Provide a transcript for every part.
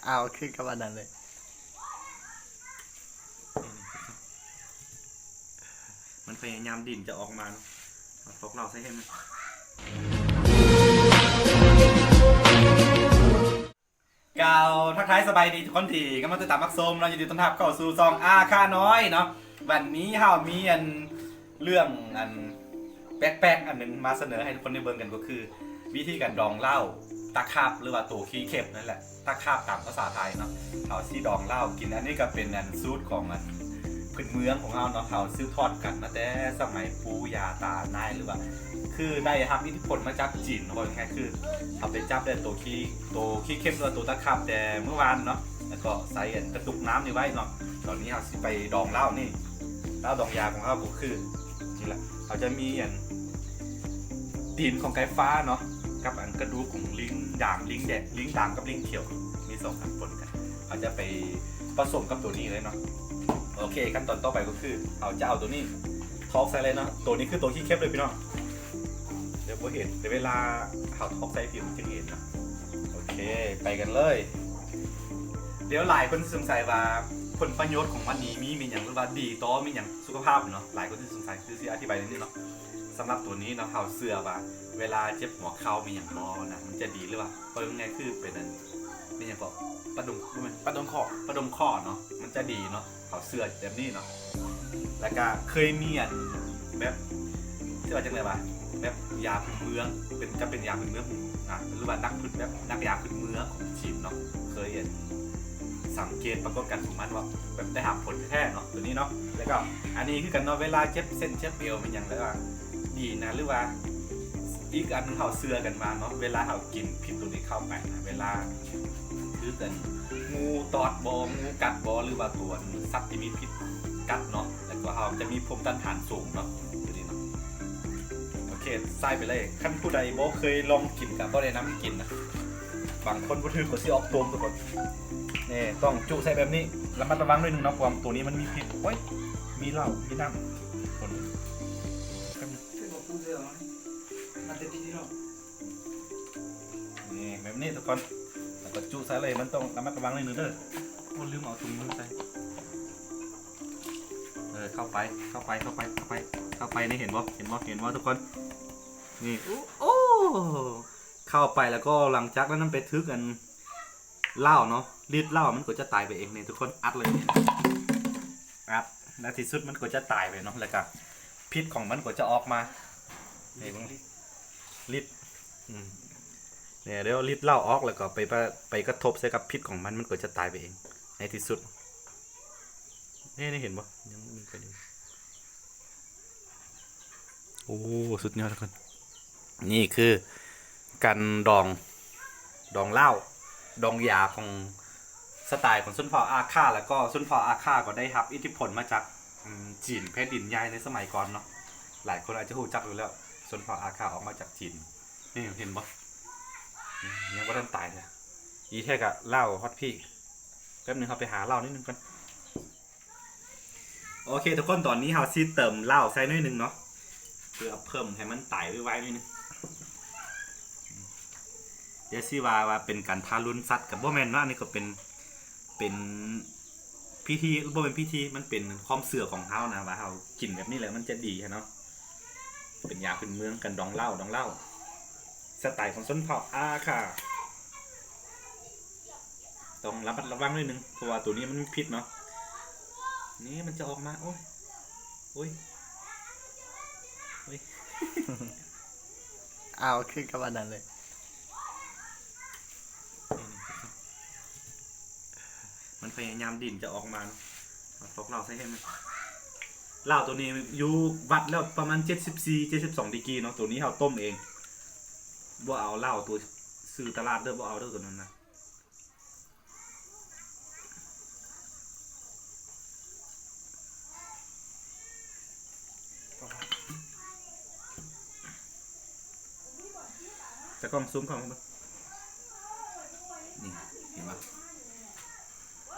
ອ້າວ ຄືກັບອັນນັ້ນເລີຍ. ມັນພະຍາຍາມດີ້ນຈະອອກມາເນາະ. ເອົາ ຕອກເຫຼົ້າໃສ່ໃຫ້ມັນ. ກ່າວທັກທາຍສະບາຍດີທຸກຄົນທີ່ກຳລັງຕິດຕາມຮັບຊົມເນາະ. ຍິນດີຕ້ອນຮັບເຂົ້າສູ່ຊ່ອງອາຄານ້ອຍເນາະ. ວັນນີ້ເຮົາມີອັນ ເລື່ອງອັນແປກໆອັນໜຶ່ງມາສະເໜີໃຫ້ທຸກຄົນໄດ້ເບິ່ງກັນ ກໍຄືວິທີການດອງເຫຼົ້າຕາຂາບ ຫຼືວ່າໂຕຂີ້ເຂັບນັ້ນແຫຼະ, ຕາຂາບຕາມພາສາໄທເນາະ. ເຮົາຊິດອງເຫຼົ້າກິນ. ອັນນີ້ກໍເປັນອັນສູດຂອງອັນພື້ນເມືອງຂອງເຮົາເນາະ, ເຮົາສືບທອດກັນມາແຕ່ສະໄໝປູ່ຍ່າຕານາຍ ຫຼືວ່າຄືໄດ້ຮັບອິດທິພົນມາຈາກຈີນເນາະ. ເວົ້າງ່າຍໆຄືເຮົາໄປຈັບໄດ້ໂຕຂີ້ ໂຕຂີ້ເຂັບ ຫຼືວ່າໂຕຕາຂາບແຕ່ມື້ວານເນາະ, ແລ້ວກໍໃສ່ອັນກະຕຸກນ້ຳນີ້ໄວ້ເນາະ. ຕອນນີ້ເຮົາຊິໄປດອງເຫຼົ້ານີ້ ເຫຼົ້າດອງຢາຂອງເຮົາກໍຄື ນີ້ແຫຼະ ເຮົາຈະມີອັນຕີນຂອງໄກ່ຟ້າເນາະ ກັບອັນກະດູກຂອງລິງດ່າງ ລິງແດງ ລິງດ່າງກັບລິງຂຽວ ມີສອງອັນປົນກັນ. ເຮົາຈະໄປປະສົມກັບໂຕນີ້ເລີຍເນາະ. ໂອເຄ ຂັ້ນຕອນຕໍ່ໄປກໍຄືເຮົາຈະເອົາໂຕນີ້ຖອກໃສ່ເລີຍເນາະ. ໂຕນີ້ຄືໂຕຂີ້ເຂັບເລີຍພີ່ນ້ອງ. ດຽວບໍ່ເຫັນ ດຽວເວລາເຮົາຖອກໃສ່ຜິວມັນຈຶ່ງເຫັນເນາະ. ໂອເຄ ໄປກັນເລີຍ. ດຽວຫຼາຍຄົນສົງໄສວ່າຜົນປະໂຫຍດຂອງມັນນີ້ມີແມ່ນຫຍັງ ຫຼືວ່າດີຕໍ່ແມ່ນຫຍັງ ສຸຂະພາບເນາະ. ຫຼາຍຄົນຊິສົງໄສ ຄືຊິອະທິບາຍເລື່ອງນີ້ເນາະ. ສຳລັບໂຕນີ້ເນາະ ເຮົາເຊື່ອວ່າເວລາເຈັບຫົວເຂົ່າມີຫຍັງບໍ່ນະ ມັນຈະດີ ຫຼືວ່າເວົ້າງ່າຍໆຄືເປັນອັນ ເປັນຫຍັງເກາະ ປະດົງ ບໍ່ແມ່ນ ປະດົງຂໍ້ ປະດົງຂໍ້ເນາະ ມັນຈະດີເນາະ. ເຮົາເຊື່ອແບບນີ້ເນາະ. ແລ້ວກະເຄີຍມີອັນແບບ ຊິວ່າຈັ່ງໃດວະ ແບບຢາພື້ນເມືອງ ເປັນ ກໍເປັນຢາພື້ນເມືອງນະ ຫຼືວ່ານັກພື້ນ ແບບນັກຢາພື້ນເມືອງຂອງຈີນເນາະ ເຄີຍອັນ ສັງເກດປາກົດການຂອງມັນວ່າແບບໄດ້ຮັບຜົນແທ້ໆເນາະ ໂຕນີ້ເນາະ. ແລ້ວກໍອັນນີ້ຄືກັນເນາະ ເວລາເຈັບເສັ້ນເຈັບເອວແມ່ນຫຍັງ ແລ້ວກໍດີນະ. ຫຼືວ່າອີກອັນໜຶ່ງເຮົາເຊື່ອກັນມາເນາະ ເວລາເຮົາກິນພິດໂຕນີ້ເຂົ້າໄປນະ ເວລາຖືກອັນ ງູຕອດບໍ່ ງູກັດບໍ່ ຫຼືວ່າຕົວສັດທີ່ມີພິດກັດເນາະ ແລ້ວກໍເຮົາຈະມີພູມຕ້ານທານສູງເນາະ ໂຕນີ້ເນາະ. ໂອເຄ ໃສ່ໄປເລີຍ. ຄັນຜູ້ໃດບໍ່ເຄີຍລອງກິນກໍບໍ່ແນະນຳໃຫ້ກິນນະ. ບາງຄົນບໍ່ຖືກກໍຊິອອກຕົມທຸກຄົນ. ນີ້ຕ້ອງຈຸໃສ່ແບບນີ້ ລະມັດລະວັງໜ້ອຍໜຶ່ງເນາະ ເພາະວ່າໂຕນີ້ມັນມີພິດ. ໂອ້ຍ ມີເຫຼົ້າ ມີນ້ຳ ຄົນ ນີ້ແບບນີ້ທຸກຄົນ ແລ້ວກໍຈຸໃສ່ເລີຍ. ມັນຕ້ອງລະມັດລະວັງໜ້ອຍໜຶ່ງເດີ. ໂອ້ ລືມເອົາຖົງມືໃສ່. ເອີ ເຂົ້າໄປ ເຂົ້າໄປ ເຂົ້າໄປ ເຂົ້າໄປ ເຂົ້າໄປ. ນີ້ເຫັນບໍ່ ເຫັນບໍ່ ເຫັນບໍ່ທຸກຄົນ? ນີ້ ໂອ້ ໂອ້ ເຂົ້າໄປແລ້ວກໍຫຼັງຈາກນັ້ນນຳໄປຖືກອັນເຫຼົ້າເນາະ ລິດເຫຼົ້າມັນກໍຈະຕາຍໄປເອງ. ນີ້ທຸກຄົນ ອັດເລີຍ ອັດ ໃນທີ່ສຸດມັນກໍຈະຕາຍໄປເນາະ ແລ້ວກໍພິດຂອງມັນກໍຈະອອກມາ. ນີ້ເບິ່ງ ລິດ ອືມ ນີ້ ດຽວລິດເຫຼົ້າອອກ ແລ້ວກໍໄປ ໄປກະທົບໃສ່ກັບພິດຂອງມັນ ມັນກໍຈະຕາຍໄປເອງໃນທີ່ສຸດ. ນີ້ ນີ້ເຫັນບໍ່? ຍັງມີໄປຢູ່. ໂອ້ ສຸດຍອດທຸກຄົນ. ນີ້ຄືການດອງ ດອງເຫຼົ້າ ດອງຢາຂອງ ສະໄຕຂອງຊົນເຜົ່າອາຄາ ແລ້ວກໍຊົນເຜົ່າອາຄາກໍໄດ້ຮັບອິດທິພົນມາຈາກ ອືມ ຈີນແຜ່ນດິນໃຫຍ່ໃນສະໄໝກ່ອນເນາະ. ຫຼາຍຄົນອາດຈະຮູ້ຈັກຢູ່ແລ້ວ ຊົນເຜົ່າອາຄາອອກມາຈາກຈີນ. ນີ້ເຫັນບໍ່? ຍັງບໍ່ທັນຕາຍເທື່ອ. ອີແທ້ກະເລົ່າຮອດພີ້. ແປັບໜຶ່ງ ເຮົາໄປຫາເຫຼົ້າໜ້ອຍໜຶ່ງກ່ອນ. ໂອເຄທຸກຄົນ ຕອນນີ້ເຮົາຊິເຕີມເຫຼົ້າໃສ່ໜ້ອຍໜຶ່ງເນາະ ເພື່ອເພີ່ມໃຫ້ມັນຕາຍໄວໆໜ້ອຍໜຶ່ງ. ຢ່າຊິວ່າ ວ່າເປັນການທາລຸນສັດ ກໍບໍ່ແມ່ນເນາະ. ອັນນີ້ກໍເປັນ ເປັນພິທີ ບໍ່ແມ່ນພິທີ ມັນເປັນຄວາມເຊື່ອຂອງເຮົານະ ວ່າເຮົາກິນແບບນີ້ແລ້ວມັນຈະດີຫັ້ນເນາະ. ເປັນຢາພື້ນເມືອງ ການດອງເຫຼົ້າ ດອງເຫຼົ້າ ສະໄຕຂອງຊົນເຜົ່າອາຄາ. ຕ້ອງລະມັດລະວັງໜ້ອຍໜຶ່ງ ເພາະວ່າໂຕນີ້ມັນມີພິດເນາະ. ນີ້ມັນຈະອອກມາ ໂອ້ຍ ໂອ້ຍ ໂອ້ຍ ອ້າວ ຄືກັບອັນນັ້ນເລີຍ. ມັນພະຍາຍາມດີ້ນຈະອອກມາເນາະ. ເອົາ ຕອກເຫຼົ້າໃສ່ໃຫ້ມັນ. ເຫຼົ້າໂຕນີ້ຢູ່ວັດແລ້ວປະມານເຈັດສິບສີ່ ເຈັດສິບສອງດີກຣີເນາະ. ໂຕນີ້ເຮົາຕົ້ມເອງ ບໍ່ເອົາເຫຼົ້າໂຕຊື້ຕະຫຼາດເດີ ບໍ່ເອົາເດີໂຕນັ້ນນະ. ຕາກ້ອງຊູມເຂົ້າມາເບິ່ງ ນີ້ ເຫັນບໍ່?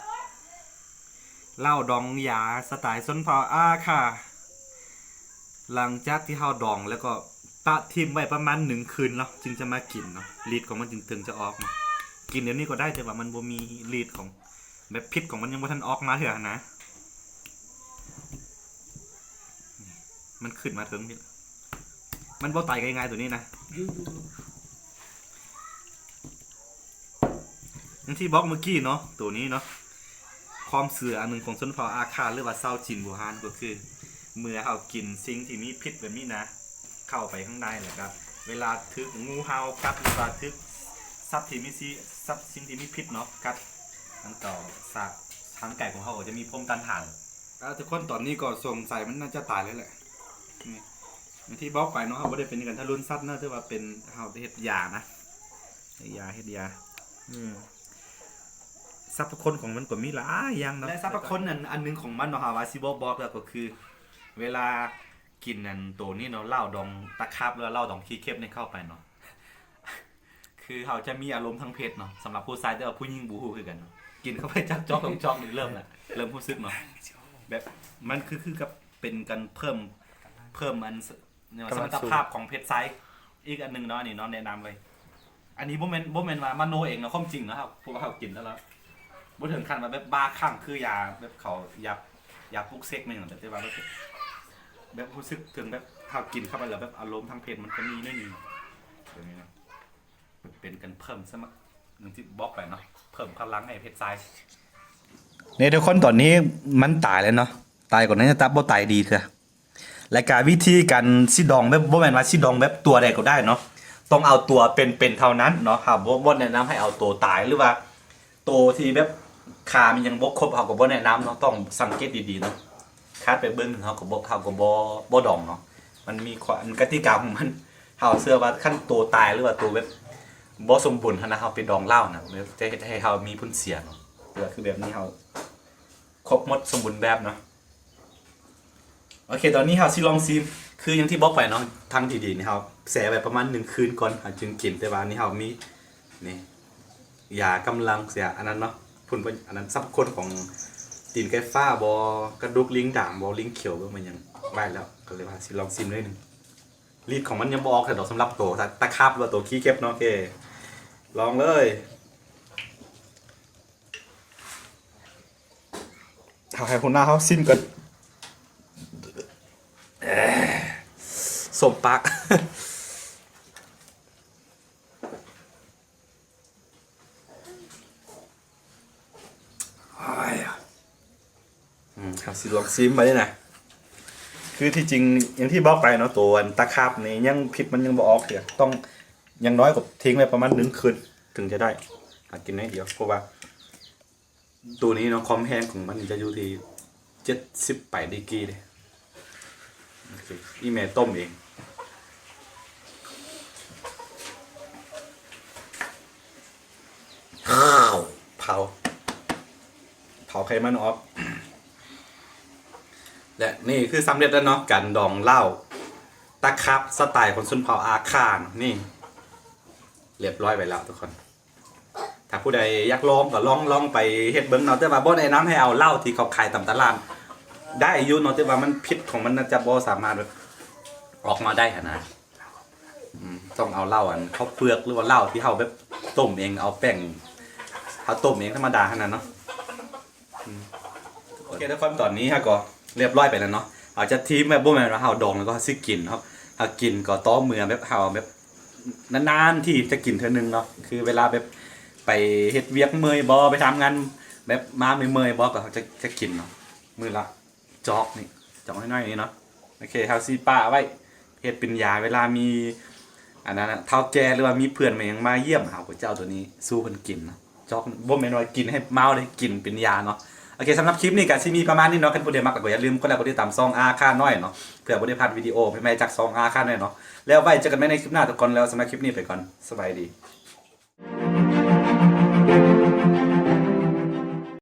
ເຫຼົ້າດອງຢາສະໄຕຊົນເຜົ່າອາຄາ. ຫຼັງຈາກທີ່ເຮົາດອງແລ້ວກໍປະຖິ້ມໄວ້ປະມານໜຶ່ງຄືນເນາະ ຈຶ່ງຈະມາກິນເນາະ ລິດຂອງມັນຈຶ່ງ ເຖິງຈະອອກເນາະ. ກິນດຽວນີ້ກໍໄດ້ ແຕ່ວ່າມັນບໍ່ມີລິດຂອງ ແບບພິດຂອງມັນຍັງບໍ່ທັນອອກມາເທື່ອຫັ້ນນະ. ມັນຂຶ້ນມາເທິງພີ້ ມັນບໍ່ຕາຍງ່າຍໆໂຕນີ້ນະ. ຢ່າງທີ່ບອກເມື່ອກີ້ເນາະ ໂຕນີ້ເນາະ ຄວາມເຊື່ອອັນໜຶ່ງຂອງຊົນເຜົ່າອາຂ່າ ຫຼືວ່າຊາວຈີນບູຮານ ກໍຄືເມື່ອເຮົາກິນສິ່ງທີ່ມີພິດແບບນີ້ນະ ເຂົ້າໄປຂ້າງໃນ ແລ້ວກໍເວລາຖືກງູເຫົ່າກັດ ຫຼືວ່າຖືກສັດທີ່ມີຊີ ສັດສິ່ງທີ່ມີພິດເນາະກັດ ມັນກໍສະ ທາງກາຍຂອງເຮົາກໍຈະມີພູມຕ້ານທານ. ແລ້ວທຸກຄົນຕອນນີ້ກໍສົງໄສມັນໜ້າຈະຕາຍແລ້ວແຫຼະ. ນີ້ ຢ່າງທີ່ບອກໄປເນາະ ເຮົາບໍ່ໄດ້ເປັນກັນທາລຸນສັດເນາະ ແຕ່ວ່າເປັນ ເຮົາເຮັດຢານະ ເຮັດຢາ ເຮັດຢາ ອືມ ສັບພະຄຸນຂອງມັນກໍມີຫຼາຍຢ່າງເນາະ ແລະ ສັບພະຄຸນອັນ ອັນໜຶ່ງຂອງມັນເນາະ ເຮົາວ່າຊິບໍ່ບອກແລ້ວ ກໍຄືເວລາກິນອັນໂຕນີ້ເນາະ ເຫຼົ້າດອງຕາຂາບ ຫຼືວ່າເຫຼົ້າດອງຂີ້ເຂັບນີ້ເຂົ້າໄປເນາະ ຄືເຮົາຈະມີອາລົມທາງເພດເນາະ ສຳລັບຜູ້ຊາຍ ແຕ່ວ່າຜູ້ຍິງບໍ່ຮູ້ຄືກັນເນາະ ກິນເຂົ້າໄປຈັກຈອກສອງຈອກນີ້ເລີ່ມລະ ເລີ່ມຮູ້ສຶກເນາະ ແບບມັນຄື ຄືກັບເປັນການເພີ່ມ ເພີ່ມອັນ ສະ ກຳລັງ ສະມັດຕະພາບຂອງເພດຊາຍ ອີກອັນໜຶ່ງເນາະ ອັນນີ້ເນາະ ແນະນຳເລີຍ. ອັນນີ້ບໍ່ແມ່ນ ບໍ່ແມ່ນວ່າມະໂນເອງເນາະ ຄວາມຈິງເນາະ ເຮົາ ເພາະວ່າເຮົາກິນແລ້ວລະ ບໍ່ເຖິງຂັ້ນວ່າແບບບ້າຄັ້ງຄືຢາແບບເຂົາ ຢາ ຢາປຸກເຊັກແມ່ນຫຍັງ ແຕ່ວ່າແບບ ແບບຮູ້ສຶກເຖິງແບບເຮົາກິນເຂົ້າໄປແລ້ວແບບອາລົມທາງເພດມັນຈະມີໜ້ອຍໜຶ່ງ ແບບນີ້ເນາະ. ເປັນການເພີ່ມສະມັກ ຢ່າງທີ່ບອກໄປເນາະ ເພີ່ມພະລັງໃຫ້ເພດຊາຍ. ນີ້ທຸກຄົນ ຕອນນີ້ມັນຕາຍແລ້ວເນາະ ຕາຍກ່ອນໜ້າຈະຕັບ ບໍ່ຕາຍດີເທື່ອ. ແລະກະວິທີການຊິດອງແບບ ບໍ່ແມ່ນວ່າຊິດອງແບບຕົວໃດກໍໄດ້ເນາະ ຕ້ອງເອົາຕົວເປັນໆເທົ່ານັ້ນເນາະ. ເຮົາບໍ່ ບໍ່ແນະນຳໃຫ້ເອົາໂຕຕາຍ ຫຼືວ່າໂຕທີ່ແບບຂາມັນຍັງບໍ່ຄົບ ເຮົາກໍບໍ່ແນະນຳເນາະ ຕ້ອງສັງເກດດີໆເນາະ. ຄາດໄປເບິ່ງ ເຮົາກໍບໍ່ ເຮົາກໍບໍ່ ບໍ່ດອງເນາະ ມັນມີກະຕິກາຂອງມັນ. ເຮົາເຊື່ອວ່າຄັນໂຕຕາຍ ຫຼືວ່າໂຕແບບບໍ່ສົມບູນຫັ້ນນະ ເຮົາໄປດອງເຫຼົ້ານະ ຈະເຮັດໃຫ້ເຮົາມີຜົນເສຍເນາະ. ແຕ່ວ່າຄືແບບນີ້ເຮົາຄົບໝົດ ສົມບູນແບບເນາະ. ໂອເຄ ຕອນນີ້ເຮົາຊິລອງຊີມ ຄືຢ່າງທີ່ບອກໄປເນາະ ທາງທີ່ດີນີ້ເຮົາແຊ່ໄວ້ປະມານໜຶ່ງຄືນກ່ອນ ເຮົາຈຶ່ງກິນ. ແຕ່ວ່າອັນນີ້ເຮົາມີ ນີ້ ຢາກຳລັງເສຍອັນນັ້ນເນາະ ພຸ້ນ ອັນນັ້ນ ສັບພະຄຸນຂອງຕີນໄກ່ຟ້າບໍ ກະດູກລິງດາງບໍ ລິງຂຽວບໍ ແມ່ນຫຍັງ ໄວ້ແລ້ວ ກໍເລີຍວ່າຊິລອງຊີມໜ້ອຍໜຶ່ງ. ລິດຂອງມັນຍັງບໍ່ອອກເທື່ອດອກ ສຳລັບໂຕຕາ ຕາຂາບ ຫຼືວ່າໂຕຂີ້ເຂັບເນາະ. ໂອເຄ ລອງເລີຍ. ເຮົາໃຫ້ຫົວໜ້າເຮົາຊີມກ່ອນ. ສົ້ມປາກ. ອືມ ເຮົາຊິລອງຊີມບາດນີ້ນະ. ຄືທີ່ຈິງ ຢ່າງທີ່ບອກໄປເນາະ ໂຕອັນຕາຂາບນີ້ຍັງພິດມັນຍັງບໍ່ອອກເທື່ອ ຕ້ອງຢ່າງໜ້ອຍກໍຖິ້ມໄວ້ປະມານໜຶ່ງຄືນເຖິງຈະໄດ້ ຫາກິນໜ້ອຍດຽວ ເພາະວ່າ ໂຕນີ້ເນາະ ຄວາມແຮງຂອງມັນຈະຢູ່ທີ່ເຈັດສິບປາຍດີກຣີເດ້. ໂອເຄ ອີ່ແມ່ຕົ້ມເອງ. ເຜົາ ເຜົາໄຂມັນອອກ. ແລະນີ້ຄືສຳເລັດແລ້ວເນາະ ການດອງເຫຼົ້າຕາຂາບສະໄຕຂອງຊົນເຜົ່າອາຂ່າເນາະ. ນີ້ ລຽບຮ້ອຍໄປແລ້ວທຸກຄົນ. ຖ້າຜູ້ໃດຢາກລອງກໍລອງ ລອງໄປເຮັດເບິ່ງເນາະ. ແຕ່ວ່າບໍ່ແນະນຳໃຫ້ເອົາເຫຼົ້າທີ່ເຂົາຂາຍຕາມຕະຫຼາດ ໄດ້ຢູ່ເນາະ ແຕ່ວ່າມັນພິດຂອງມັນໜ້າຈະບໍ່ສາມາດແບບອອກມາໄດ້ຫັ້ນນະ. ອືມ ຕ້ອງເອົາເຫຼົ້າອັນເຂົ້າເປືອກ ຫຼືວ່າເຫຼົ້າທີ່ເຮົາແບບຕົ້ມເອງ ເອົາແປ້ງເຮົາຕົ້ມເອງທຳມະດາຫັ້ນນະເນາະ. ອືມ ໂອເຄທຸກຄົນ ຕອນນີ້ເຮົາກໍລຽບຮ້ອຍໄປແລ້ວເນາະ. ເຮົາຈະຖິ້ມແບບ ບໍ່ແມ່ນວ່າເຮົາດອງແລ້ວກໍເຮົາຊິກິນເນາະ. ເຮົາກິນກໍຕໍ່ເມື່ອແບບເຮົາແບບ ນານໆທີ່ຈະກິນເທື່ອໜຶ່ງເນາະ ຄືເວລາແບບໄປເຮັດວຽກເມື່ອຍບໍ ໄປທຳງານແບບມາເມື່ອຍໆບໍ ກໍຈະ ຈະກິນເນາະ ມື້ລະຈອກນີ້ ຈອກນ້ອຍໆນີ້ເນາະ. ໂອເຄ ເຮົາຊິປະໄວ້ເຮັດເປັນຢາ ເວລາມີອັນນັ້ນນະ ເຖົ້າແກ່ ຫຼືວ່າມີເພື່ອນມາຫຍັງມາຢ້ຽມ ເຮົາກໍຈະເອົາໂຕນີ້ສູ່ເພິ່ນກິນເນາະ. ຈອກ ບໍ່ແມ່ນວ່າກິນໃຫ້ເມົາເດ້ ກິນເປັນຢາເນາະ. ໂອເຄ ສຳລັບຄລິບນີ້ກໍຊິມີປະມານນີ້ເນາະ. ຄັນຜູ້ໃດມັກແລ້ວກໍຢ່າລືມກົດໄລກົດຕິດຕາມຊ່ອງອາຄານ້ອຍເນາະ ເພື່ອບໍ່ໄດ້ພາດວິດີໂອໃໝ່ໆຈາກຊ່ອງອາຄານ້ອຍເນາະ. ແລ້ວໄວ້ເຈີກັນໃໝ່ໃນຄລິບໜ້າທຸກຄົນ ແລ້ວສຳລັບຄລິບນີ້ໄປກ່ອນ ສະບາຍດີ.